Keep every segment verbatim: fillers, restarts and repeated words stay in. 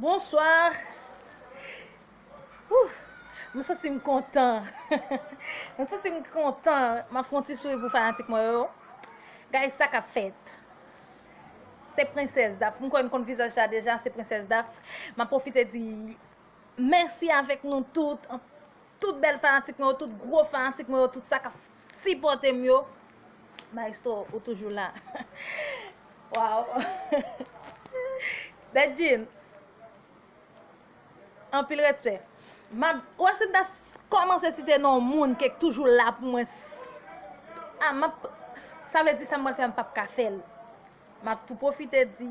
Bonswa. Ouh, m santi m kontan. M santi m kontan. M ap fè yon ti souri pou fanatik mwen yo. Guys, sa k ap fèt? Se Prensès Daf. M kwè n konn vizaj sa deja, se Prensès Daf. M ap pwofite di mèsi avèk nou tout. Tout bèl fanatik mwen yo, tout gwo fanatik mwen yo, tout sa k ap sipòte m yo. Maestro, ou toujou la. Waw. Bedjine, anpil respè. M ap, ou wè si m ta s- kòmanse site non moun ki toujou la pou mwen. Ah, m ap, sa vle di sa m pral fè, m p ap ka fè l. M ap tou pwofite di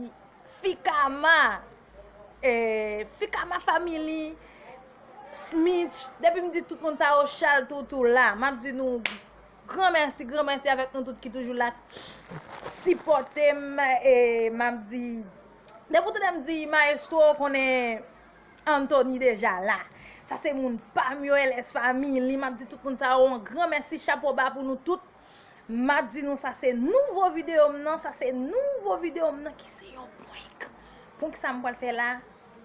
Fikama, eh, Fikama Family, Smith, depi m di tout moun sa yo, Charles tou, tou la. M ap di nou gran mèsi, gran mèsi avèk nou tout ki toujou la sipòte m. E m ap di, depi w tande m di Maestro, konnen Anthony deja la. Sa se moun pa m yo, L S Family. M ap di tout moun sa yo, yon gran mèsi, chapo ba pou nou tout. M ap di nou sa se nouvo videyo m nan, sa se nouvo videyo m nan ki se yon prank. Prank sa m pral fè la,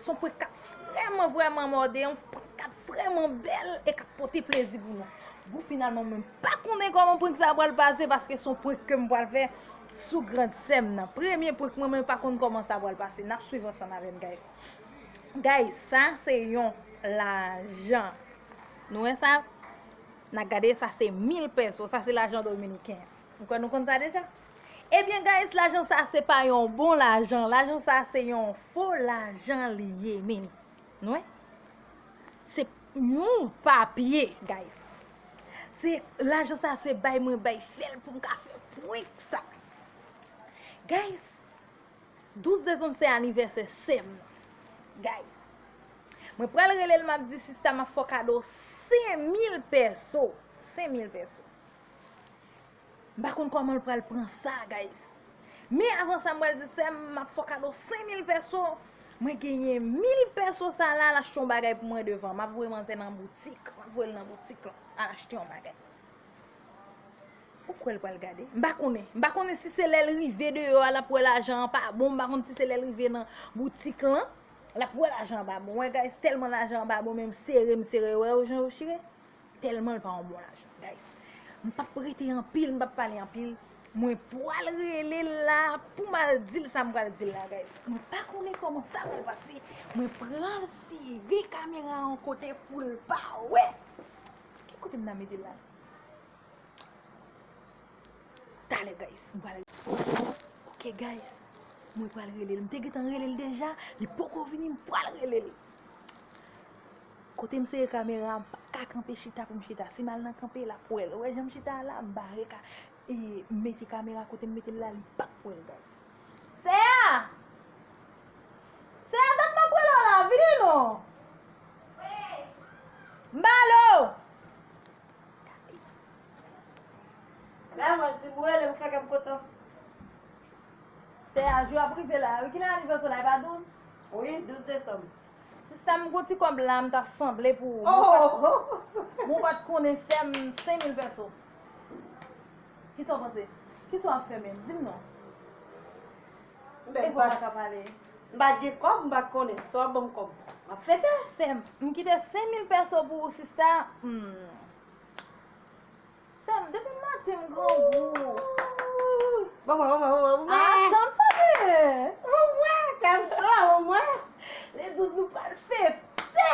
se yon prank k ap vrèman, vrèman mòde, yon prank k ap vrèman bèl e k ap pote plezi pou nou. Bon, finalman, mwen pa konnen kòman prank sa pral pase paske se yon prank ke m pral fè sou grann sè m nan. Premye prank mwen, mwen pa konn kòman sa pral pase. N ap swiv ansanm avè m, guys. Guys, sa se yon lajan. Nou wè sa? N a gade, sa se mil pèso, sa se lajan dominiken. Nou kwè nou konn sa deja? Ebyen, guys, lajan sa se pa yon bon lajan. Lajan sa se yon fo lajan li ye, men. Nou wè? Se yon papye, guys. Se lajan sa se bay mwen bay fè l pou m ka fè prank sa. Guys, douz desanm se anivèsè sè m nan. Guys, mwen pral rele l, m ap di sista m ap fè w kado senk mil pèso. Senk mil pèso. M pa konn kòman l pral pran sa, guys. Men avan sa, m pral di sè m, m ap fè w kado senk mil pèso. Mwen genyen mil pèso sa la, l achte yon bagay pou mwen devan. M ap voye manzè nan boutik. M ap voye l nan boutik lan, al achte yon bagay. Ou kwè l pral gade? M pa konnen. M pa konnen si se lè l rive deyò a, l ap wè lajan an pa bon. M pa konn si se lè l rive nan boutik lan, l ap wè lajan an pa bon. Wè, guys, tèlman lajan an pa bon, men m sere, m sere. Wè yo jan yo chire? Tèlman l pa yon bon lajan, guys. M p ap rete anpil, m p ap pale anpil. Mwen pral rele l la pou m al di l sa m pral di l la, guys. Mwen pa konnen kòman sa pral pase. Mwen pral sere kamera an kote pou l pa wè. Ki kote m ta mete l la? Talè, guys, m pral. Ok, guys, mwen pral rele l. M te gentan rele l deja, li poko vini, m pral rele l. Kote m sere kamera, m pa ka kanpe chita pou m chita. Si m al nan kanpe, l ap wè l. Ou wè jan m chita a la, m bare ka, e, m mete kamera kote m mete l la, li p ap wè l, guys. Sè a! Sè a, dat m ap rele w la, vini non! M ba l ou! Mwen di m rele m fè kè m kontan. Se a jou ap rive la wi. Kilè anivèsè w la? E pa douz? Wi, douz desanm. Sista m, gon ti kòb la, m t ap sanble pou ou. Mwen pa t, mwen pa t konnen sè m, senk mil pèso. Kisa w panse? Kisa w ap fè menm? Di m non. E fò w pa ka pale. M pa gen kòb, m pa konnen. Sa w ap ban m kòb, m ap fete. Sè m, m kite senk mil pèso pou ou, sista. Hmm. Sè m, depi maten m grangou. Ban mwen, ban mwen, ban mwen, ban mwen. Atann sa gen. Ban mwen, tèm cho, ban mwen. Le douz nou pral fete. Sè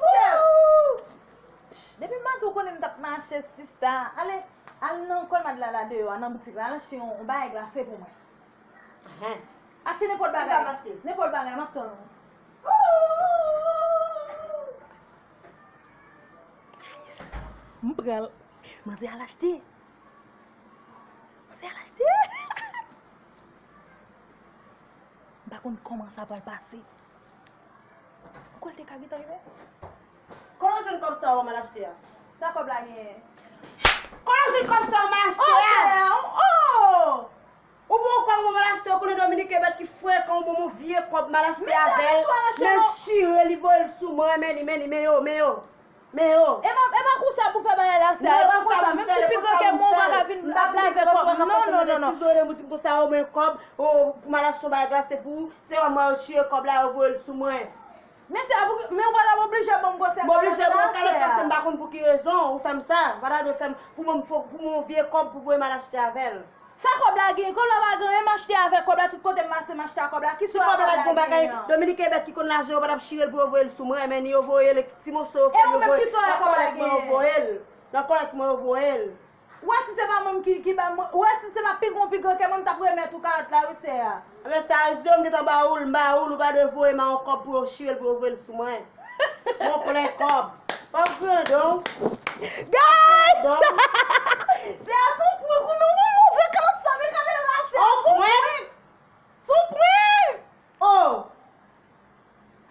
m. Depi maten ou konnen m t ap mache, sista. Ale, al nan Colmart la, la deyò a, nan boutik la, al achte yon, yon bagay glase pou mwen. Achte nenpòt bagay. Nenpòt bagay, m ap tann ou. M pran l. Manzè al achte. Manzè al achte. M pa konn kòman sa pral pase. Ou kwè l te ka gentan rive? Kote w jwenn kòb sa w al achte a? Sa kòb la genyen? Kote w jwenn kòb sa w al achte a? Oh, sè, oh! Ou bon kòb ou mal achte, ou konnen Dominiken bèt ki frekan, ou bon mon vye kòb mal achte avè l. Men chire li voye l sou mwen, men li, men li, men yo, men yo. Men yo. E pa, e pa konsa pou fè bagay la, sè. E pa konsa. Menm si pi gran ke mwen, ou pa ka vin ap lave kòb. Non, non, non, non. Ti zore moutin konsa, o, men kòb, o, pou m al achte yon bagay glase pou ou, se wè mwen yo chire kòb la, yo voye l sou mwen. Men sè, men ou pa t ap oblije ban m gwosè kalòt la, sè. M oblije ban w kalòt paske m pa konn pou ki rezon ou fè m sa. Ou pa ta dwe fè m pou ban m fo, pou yon vye kòb pou voye m al achte avè l. Sa kòb la gen? Kòb la pa gen anyen, m achte avèk kòb la, tout kote m pase m achte ak kòb la. Ki swa kòb la gen an? Si kòb la pa t gon bagay, Dominiken bèt ki konn lajan yo pa t ap chire l pou yo voye l sou mwen, men yo voye l, ti moso yo fè l, yo voye l. Nan kòlèt mwen yo voye l. Nan kòlèt mwen yo voye l. Ou wè si se pa mwen ki, ki ba mwen, ou wè si se pa pi gon pi gran ke mwen m t ap remèt ou kalòt la wi sè a. Ebyen sa rezon m gentan ba ou l, m ba ou l, ou pa dwe voye m a yon kòb pou yo chire l pou yo voye l sou mwen. Mwen konnen kòb. Pa grandon. Guys! Sè a sou prank ou nou move kalòt sa, men kamera sè a sou prank. Sou prank. Oh!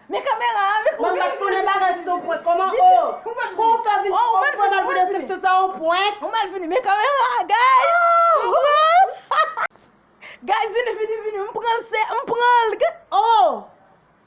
Men kamera a, men... Mwen pa t konnen bagay sou prank. Kòman, oh? Kòman w fè vin, oh, ou fè mal pou desepsyon sa, yon prank? Ou mal fini, men kamera a, guys! Guys, vini, vini, vini, m pran l, sè, m pran l. Oh!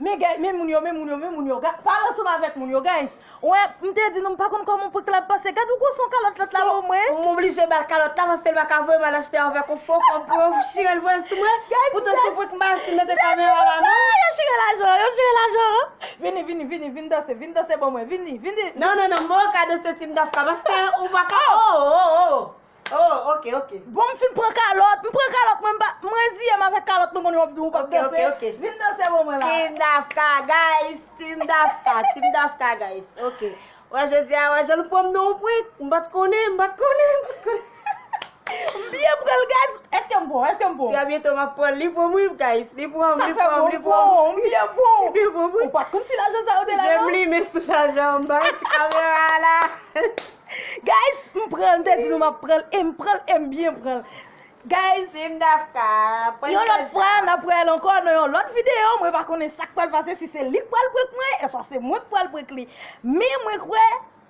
Men, guys, men moun yo, men moun yo, men moun yo. Ga-, pale ansanm avèk moun yo, guys. Wè, m te di nou, m pa konn kòman prank la ap pase. Gad ou gwo son kalòt lòt la ban mwen. M oblije ba l kalòt la, paske l pa ka voye m al achte avèk yon fo kòb pou yo chire l voye sou mwen. Guys, poutan sou prank m pa si mete kamera la non. Yo chire lajan, yo chire lajan. Vini, vini, vini, vin danse, vin danse ban mwen, vini, vini. Non, non, non, mwen ka danse Team Dafka, paske ou pa ka, oh, oh, oh. Oh, ok, ok. Bon, m fin pran kalòt, m pran kalòt mwen, m pa, m reziye m avèk kalòt mwen, kounye a w ap di w p ap danse. Ok, ok, ok. Vin danse pou mwen la. Team Dafka, guys, Team Dafka, Team Dafka, guys. Ok. Wè, jodi a, wè, jan nou pran m nan yon prank, m pa t konnen, m pa t konnen, m pa t konnen. M byen pran l, guys. Èske m bon? Èske m bon? Trè byento, m ap pran l. Li pran m, wi, guys. Li pran m, li pran m, li pran m. Sa fè bon, m byen bon. Li byen pran m, wi. Ou pa t konn si lajan sa yo te la, non? Je m li men sou lajan anba ti kamera a la. Guys, m pran l, m te di nou m ap pran l, e m pran l, e m byen pran l. Guys, Team Dafka, prank yon lòt fwa, n ap wè l ankò nan yon lòt videyo. Mwen pa konnen sa k pral pase, si se li k pral prank mwen, eswa se mwen k pral prank li. Men mwen kwè,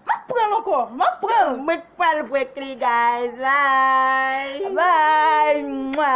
m ap pran l ankò, m ap pran l. Mwen k pral prank li, guys. Bye. Bye. Mwa.